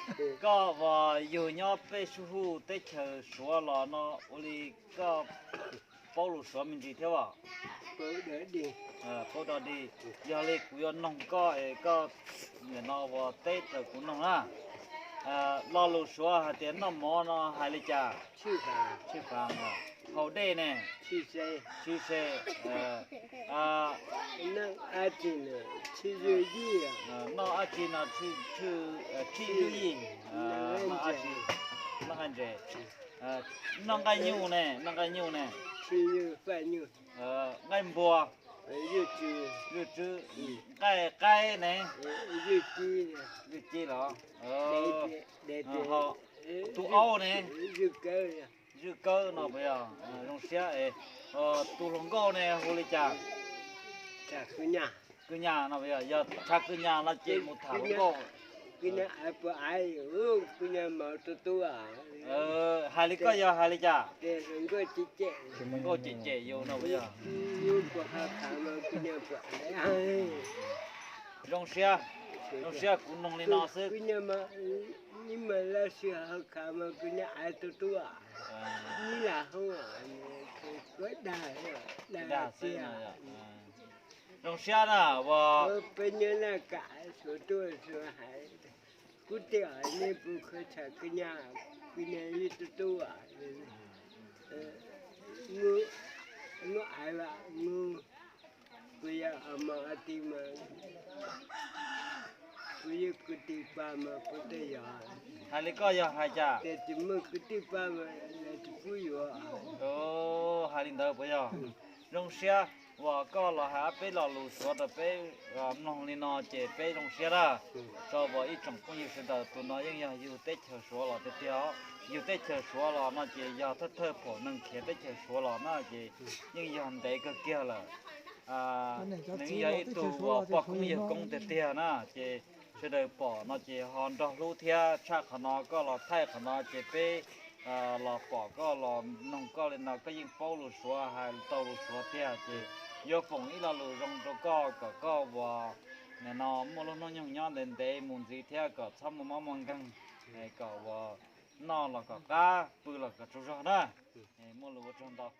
Koj uas yug nyob peb sub huj teb chaws Suav los no ua li koj paub lus Suav me ntsis thiab as? Paub dog dig. Yog li kuv yuav noog koj es koj nim no ua teb raws kuv noog na. Lo lus Suav hais tias noj mov no hais li cas? Tshwj fav. Haus dej ne? Tshwj se. Noj dab tsi? Noj nqaij ntses. Noj nqaij nyuj ne? Noj nqaij nyuj ne? Nqaij npua. Ywj tsw. Nqaij qaib ne? Ywj ci los? Tus aub ne? Zwj kawb no puas yog? Zoo siab. Tus hluas nkauj ne hu li cas? Kwv Nyas no puas yog? Yog tshav kwv Nyas no ces mus tham hluas nkauj. Hais li koj yog hais li cas? Hluas nkauj cem cem yus no puas yog? Zoo siab, zoo siab kuv noog li no xwb. Zoo siab na, ua. Kuv tias nej puas khaws tshav kwv Nyas, kwv Nyas ib tug tub, kuv yog a mos a ti mas, kuv yog kwv tij pab mas puas tej yog? Hais li koj yog hais cas? Tias tsis muaj kwv tij pab mas lawv tsis pub yuav. Hais li ntawd puas yog? Zoo siab uas koj los hais peb lo lus Suav rau peb mloog li no ces peb zoo siab lawm. Rau uas ib tsoom phooj ywg sawv daws, tus no yeej yog yug teb chaws Suav los tiag tiag. Yug teb chaws Suav los no ces yog thawj thawj phaum neeg khiav teb chaws Suav los na ces yeej yog ntev kawg kiag lawm. Nws yog ib tug uas poj koob yawg koob tiag tiag na ces sawv daws pom no ces ho nrog hlub thiab. Tshaj qhov no koj los thaij qhov no ces peb los pom koj los noog koj li no koj yeej paub lus Suav hais tau lus Suav tiag ces yuav foom ib lo lus zoo rau koj kom koj uas nim no muaj lub hnub nyoog nyob ntev ntev mus ntxiv thiab kom txhob muaj mob muaj nkeeg, kom uas noj los kom qab pw los kom tsaug zog na. Muaj lus ua tsaug ntau.